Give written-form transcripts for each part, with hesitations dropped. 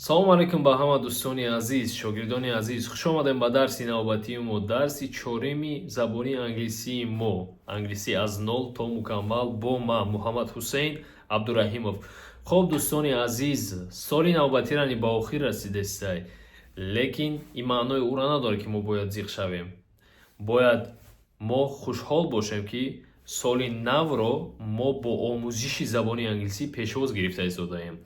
Салому алайкум ба ҳама дӯстони азиз, шогирдони азиз. Хуш омадем ба дарси навбатии мо, дарси чорими забони англисии мо, англисӣ аз нол то мукаммал, бо ман, Муҳаммад Ҳусейн Абдураҳимов. Хоб, дӯстони азиз, соли навбатирани ба охир расидестай, лекин ин маънои ӯро надорад, ки мо бояд зиқ шавем. Бояд мо хушҳол бошем, ки соли навро мо бо омӯзиши забони англисӣ пешвоз гирифта истодаем.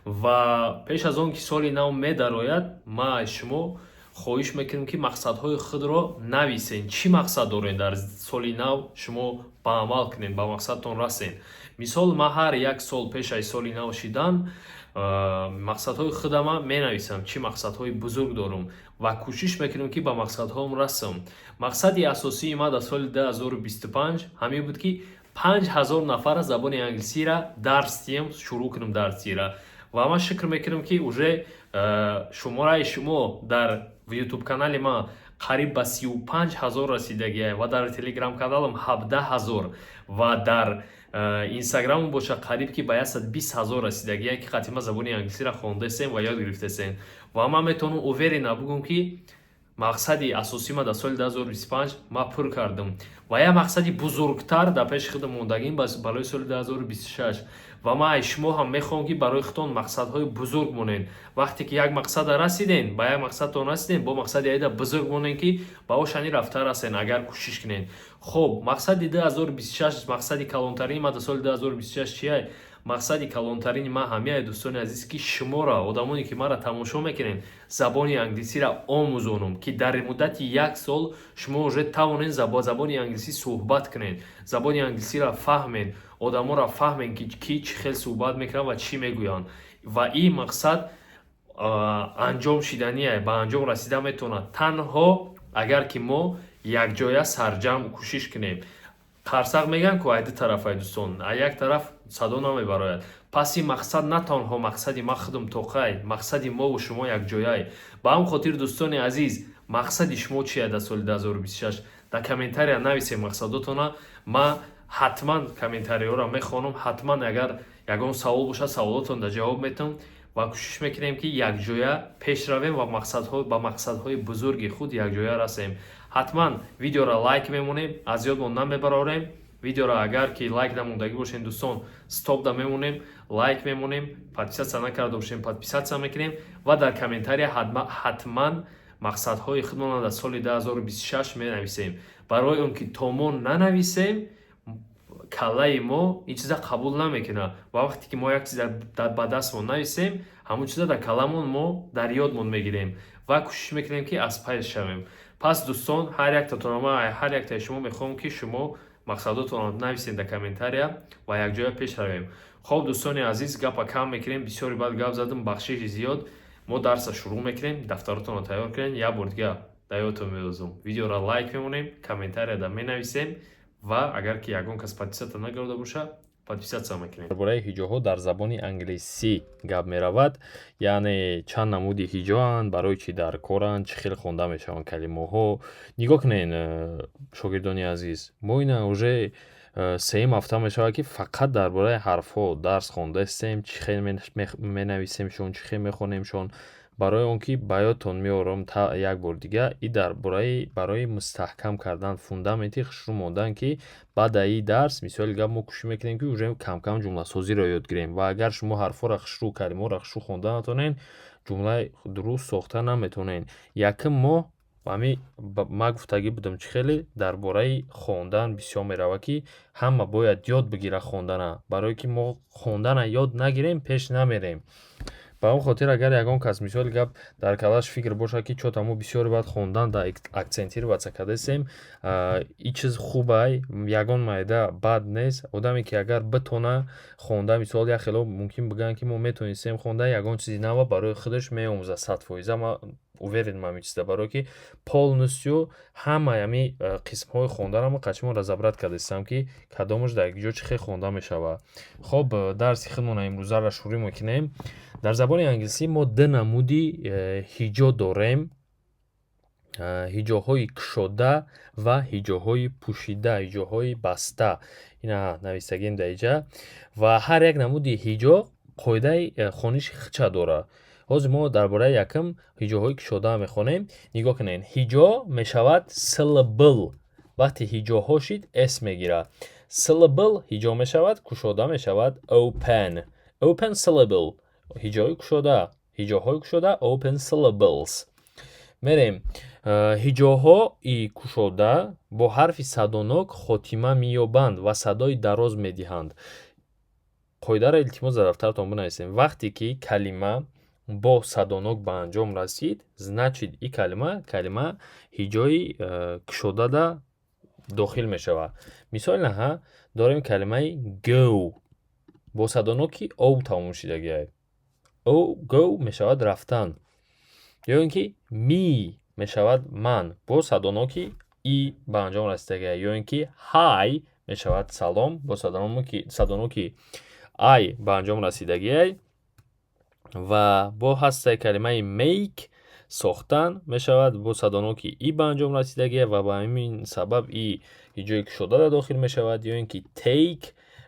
Ва пеш аз он ки соли нав медарояд, ман аз шумо хоҳиш мекунем, ки мақсадҳои худро нависен. Чӣ мақсад дорем дар соли нав, шумо ба амал кунед, ба мақсадтон расен. Мисол, ман ҳар як сол пеш аз соли нав шидан мақсадҳои худама менависам, чӣ мақсадҳои бузург дорам, ва кӯшиш мекунам, ки ба мақсадҳоам расам. Мақсади асосии ман дар соли 2025 ҳамин буд, ки 5000 нафара забони англисиро дарс диҳам, шурӯъ кунам дарсдиҳира. Ва ман шукр мекунам, ки уже шумораи шумо дар Ютуб канали ман қариб ба 35 000 расидагия ва дар Телеграм каналам 17 000 ва дар Инстаграмам боша, қариб ки ба 120 000 расидагия, ки қатима забони англисиро хондасем ва ёд гирифтасем. Ва ман метавонам уверенно бугӯм, ки мақсади асосии ман дар соли 2025 ман пур кардам ва як мақсади бузургтар дар пеши худам мондагим барои соли 2026. Ва ман аз шумо ҳам мехоҳам, ки барои худтон мақсадҳои бузург монед. Вақте ки як мақсада расиден, ба як мақсадтон расиден, бо мақсади айда бузург монед, ки ба ошани рафта расен, агар кӯшиш кунед. Хоб, мақсади 2026, мақсади калонтарини ман дар соли 2026 чия? Мақсади калонтарини ман ҳамияе, дӯстони азиз, ки шуморо, одамоне ки маро тамошо мекунед, забони англисиро омӯзонам, ки дар муддати як сол шумо уже тавонед бо забони англисӣ суҳбат кунед, забони англисиро фаҳмед, одаморо фаҳмед, ки ки чӣ хел суҳбат мекунанд ва чӣ мегӯянд. Ва ин мақсад анҷом шидание, ба анҷом расида метавонад, танҳо агар ки мо якҷоя сарҷамъ кӯшиш кунем. Қарсақ мегӯянд ку, ай ду тараф, ай дӯстон, а як тараф садо намебарояд. Пас ин мақсад на танҳо мақсади ман худам тоқай, мақсади мову шумо якҷояй. Ба ҳам хотир, дӯстони азиз, мақсади шумо чия дар соли 2026? Дар комментария нависем мақсадотона. Ман ҳатман комментариҳоро мехонам, ҳатман агар ягон савол бошад, саволотон дар ҷавоб метавам ва кӯшиш мекунем, ки якҷоя пеш равем ва ба мақсадҳои бузурги худ якҷоя расем. Ҳатман видеоро лайк мемонем, аз ёдмон намебарорем. Видеоро агар ки лайк намондагӣ бошем, дӯстон, стоп да мемонем, лайк мемонем, подписаться накарда бошем, подписаться мекунем ва дар комментария ҳатман мақсадҳои худмонро дар соли 2026 менависем. Барои он ки то мо нанависем, каллаи мо ин чиза қабул намекунад. Ва вақте ки мо як чиза ба дастмон нависем, ҳамон чиза дар калламон мо дар ёдмон мегирем ва кӯшиш мекунем, ки аз пай шавем. Пас, дӯстон, ҳар яктатонро, ман ҳар яктаи шумо мехоҳам, ки шумо мақсадотонро нависем дар комментария ва якҷоя пеш равем. Хоб, дӯстони азиз, гапа кам мекунем, бисёри баъд гап задам, бахшиши зиёд. Мо дарса шурӯъ мекунем, дафтаротонро тайёр кунем. Як бор дига дар ёдтон меозум: видеоро лайк мемонем, комментарияда менависем ва агар ки ягон кас подписаться накарда боша, подписаться мекунем. Дар бораи ҳиҷоҳо дар забони англисӣ гап меравад, яъне чанд намуди ҳиҷоанд, барои чӣ дар коранд, чӣ хел хонда мешаванд калимаҳо. Нигоҳ кунед, шогирдони азиз, мо ина уже сеюм ҳафта мешавад, ки фақат дар бораи ҳарфҳо дарс хондаистем, чӣ хел менависемшон, чӣ хел мехонемшон. Барои он ки ба ёдтон меорам як бор дига, и дар бораи барои мустаҳкам кардан фундаменти хушрӯ мондан, ки баъд аз ин дарс, мисоли гап, мо кӯшиш мекунем, ки уже камкам ҷумласозиро ёд гирем. Ва агар шумо ҳарфҳоро хушрӯ, калимаҳоро хушрӯ хонда натонед, ҷумлаи дуруст сохта наметавонед. Якум моҳ ҳами ман гуфтагӣ будам, чӣ хеле дар бораи хондан бисёр меравад, ки ҳама бояд ёд бигирад хондана, барое ки мо хондана ёд нагирем, пеш намерем. Ба он хотир, агар ягон кас, мисоли гап, дар каллаш фикр бошад, ки чё-то мо бисёре бояд хондан да акцентироваться кардастем, ин чиз хубай, ягон майда бад нест. Одаме ки агар битона хонда, мисол, як хело мумкин бигӯянд, ки мо метавонистем хонда, ягон чизи нава барои худаш меомӯзад 100%. Ман уверен ам ҳамин чизда, барое ки полностью ҳамаи ҳами қисмҳои хонданро мо қачимо разобрать кардастам, ки кадомаш дар ҷо чӣ хел хонда мешавад. Хоб, дарси худмона имрӯзаро шурӯъ мекунем. Дар забони англисӣ мо ду намуди ҳиҷо дорем: ҳиҷоҳои кушода ва ҳиҷоҳои пӯшида, ҳиҷоҳои баста. Ина нависагем дар иҷа. Ва ҳар як намуди ҳиҷо қоидаи хониши худша дорад. Ҳозир мо дар бораи якум ҳиҷоҳои кушода мехонем. Нигоҳ кунед, ҳиҷо мешавад syllable. Вақте ҳиҷоҳо шид, s мегирад. Syllable ҳиҷо мешавад, кушода мешавад open. Open syllable, ҳиҷои кушода, ҳиҷоҳои кушода, open syllables. Мерем. Ҳиҷоҳои кушода бо ҳарфи садонок хотима меёбанд ва садои дароз медиҳанд. Қоидаро, илтимос, дар дафтаратон бинависем. Вақте ки калима бо садонок ба анҷом расид, значит, и калима ҳиҷои кушодада дохил мешавад. Мисол наҳа дорем, калимаи go бо садоноки о тамом шудагиай. О, go мешавад рафтан. Ё ин ки me мешавад ман, бо садоноки и ба анҷом расидагиай. Ё ин ки hi мешавад салом, бо садоноки ай ба анҷом расидагиай. Ва бо ҳастаи калимаи make, сохтан мешавад, бо садоноки и ба анҷом расидагиай ва ба ҳамин сабаб и ҳиҷои кушодада дохил мешавад. Ё ин ки take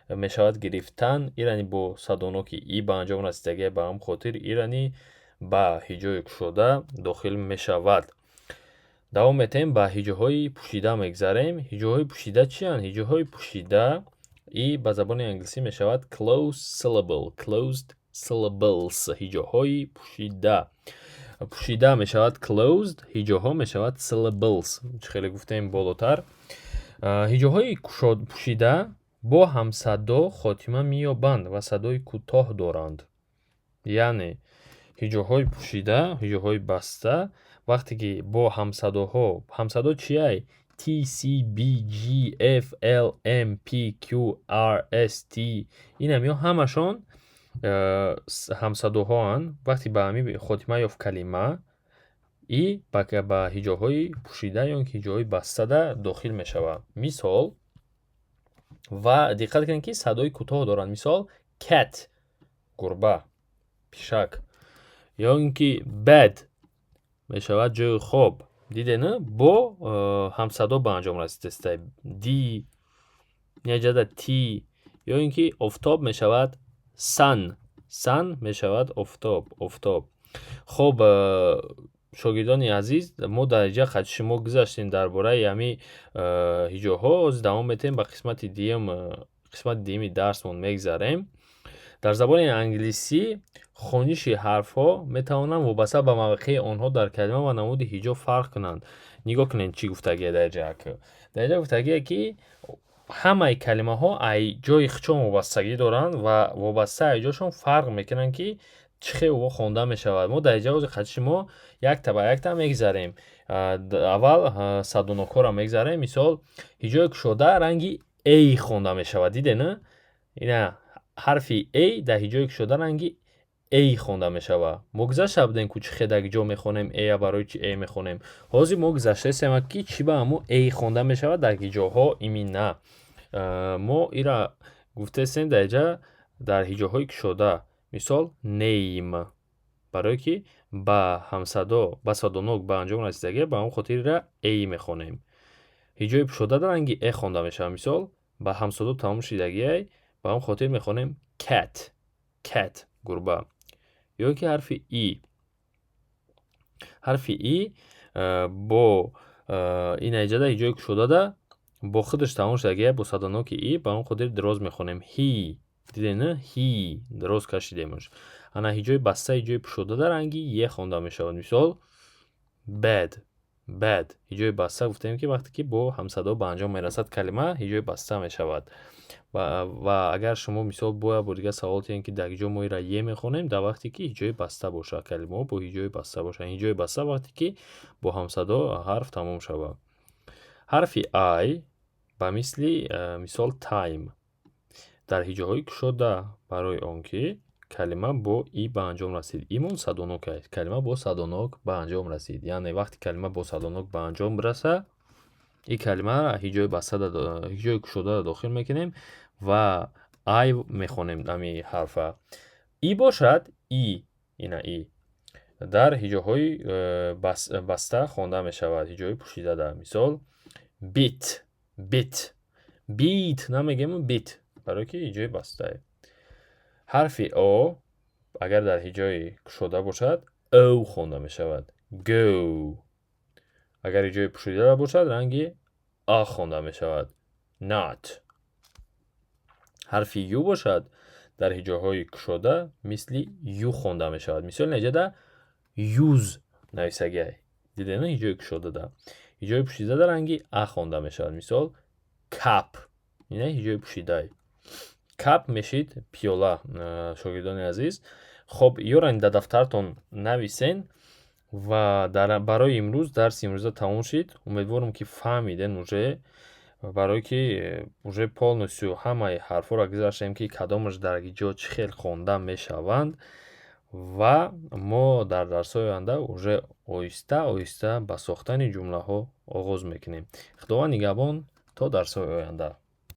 мешавад гирифтан, ирани бо садоноки и ба анҷом расидагиай, ба ҳамин хотир ирани ба ҳиҷои кушода дохил мешавад. Давом метаҳем, ба ҳиҷоҳои пӯшида мегзарем. Ҳиҷоҳои пӯшида чиянд? Ҳиҷоҳои пӯшида и ба забони англисӣ мешавад closed syllable, closed syllables, ҳиҷоҳои пӯшида. Пӯшида мешавад closed, ҳиҷоҳо мешавад syllables, чӣ хеле гуфтем болотар. Ҳиҷоҳои пӯшида бо ҳамсадо хотима меёбанд ва садои кӯтоҳ доранд. Яъне ҳиҷоҳои пӯшида, ҳиҷоҳои баста, вақте ки бо ҳамсадоҳо. Ҳамсадо чиай? T, C, B, G, F, L, M, P, Q, R, S, T, инамиҳо ҳамашон ҳамсадоҳоанд. Вақте ба ҳамин хотима ёфт калима, и ба ҳиҷоҳои пӯшида ё ин ки ҳиҷоҳои бастада дохил мешавад. Мисол, ва диққат кунед, ки садои кӯтоҳ доранд. Мисол: cat, гурба, пишак, ё ин ки bed мешавад ҷойи хоб. Дидед, бо ҳамсадо ба анҷом расидааст, d неҷада t. Ё ин ки офтоб мешавад sun, sun мешавад офтоб, офтоб. Хоб, шогирдони азиз, мо дар инҷа қати шумо гузаштем дар бораи ҳамин ҳиҷоҳо. Ҳозир давом метаҳем, ба қисмати дуюм, қисмати дуюми дарсмон мегзарем. Дар забони англисӣ хониши ҳарфҳо метавонанд вобаста ба мавқеи онҳо дар калима ва намуди ҳиҷо фарқ кунанд. Нигоҳ кунед, чӣ гуфтагие дар инҷа. Дар инҷа гуфтагие, ки ҳамаи калимаҳо ай ҷои худшон вобастагӣ доранд ва вобаста ай ҷошон фарқ мекунанд, ки чӣ хел ӯ хонда мешавад. Мо дар инҷа ҳозир қати шумо якта ба якта мегзарем. Аввал садонокҳоро мегзарем. Мисол, ҳиҷои кушода ранги эй хонда мешавад. Дидед, на? Ина ҳарфи эй дар ҳиҷои кушода ранги эй хонда мешавад. Мо гузашта будем, ку чӣ хел дар ҷо мехонем эя, барои чӣ э мехонем. Ҳозир мо гузаштаистем, ки чӣ ба ҳамо эй хонда мешавад дар ҳиҷоҳо. Имина мо ира гуфтаистем дар инҷа, дар ҳиҷоҳои кушода. Мисол, name, барое ки ба ҳамсадо, ба садонок ба анҷом расидагӣ, ба ҳамон хотир ира эй мехонем. Ҳиҷои пӯшода дар ранги э хонда мешавад. Мисол, ба ҳамсадо тамом шидагиай, ба ҳамон хотир мехонем cat, cat, гурба. Ё ки ҳарфи и, ҳарфи и бо ин аҷада ҳиҷои кушодада бо худаш тамом шудагиай, бо садоноки и, ба ҳамон хотир дароз мехонем he. Дидед, на? He, дароз кашидемаш. Ана ҳиҷои баста, ҳиҷои пӯшода дар ранги е хонда мешавад. Мисол, bed, bed. Ҳиҷои баста гуфтем, ки вақте ки бо ҳамсадо ба анҷом мерасад калима, ҳиҷои баста мешавад. Ва агар шумо, мисол, бо як бор дигар савол диҳем, ки дар ҷо мо ира е мехонем, дар вақте ки ҳиҷои баста бошад, калимаҳо бо ҳиҷои баста бошанд. Ҳиҷои баста вақте ки бо ҳамсадо ҳарф тамом шавад. Ҳарфи ай ба мисли мисол time дар ҳиҷоҳои кушода, барои он ки калима бо и ба анҷом расид, имон садонок аст, калима бо садонок ба анҷом расид. Яъне вақте калима бо садонок ба анҷом бираса, ин калима ҳиҷои баста, ҳиҷои кушодара дохил мекунем ва ай мехонем ҳамин ҳарфа. И бошад, и, ина и дар ҳиҷоҳои баста хонда мешавад, ҳиҷои пӯшидада. Мисол, bit, bit, beat намегем, bit, барое ки ҳиҷои бастае. Ҳарфи о Агар дар ҳиҷои кушода бошад, о хонда мешавад, go. Агар ҳиҷои пӯшида бошад, ранги а хонда мешавад, not. Ҳарфи ю бошад, дар ҳиҷоҳои кушода мисли ю хонда мешавад. Мисол, неҷада use нависагиай, дидем, ҳиҷои кушодада. Ҳиҷои пӯшидада ранги а хонда мешавад. Мисол, cup, ина ҳиҷои пӯшидай. Cup мешид пиёла, шогирдони азиз. Хоб, ёран дар дафтаратон нависен. Ва барои имрӯз дарси имрӯза тамом шид. Умедворам, ки фаҳмиден уже, барое ки уже полностью ҳамаи ҳарфҳоро гузаштем, ки кадомаш дар ҷо чӣ хел хонда мешаванд. Ва мо дар дарсҳои оянда уже оҳиста оҳиста ба сохтани ҷумлаҳо оғоз мекунем. Худованд нигаҳбон, то дарсҳои оянда.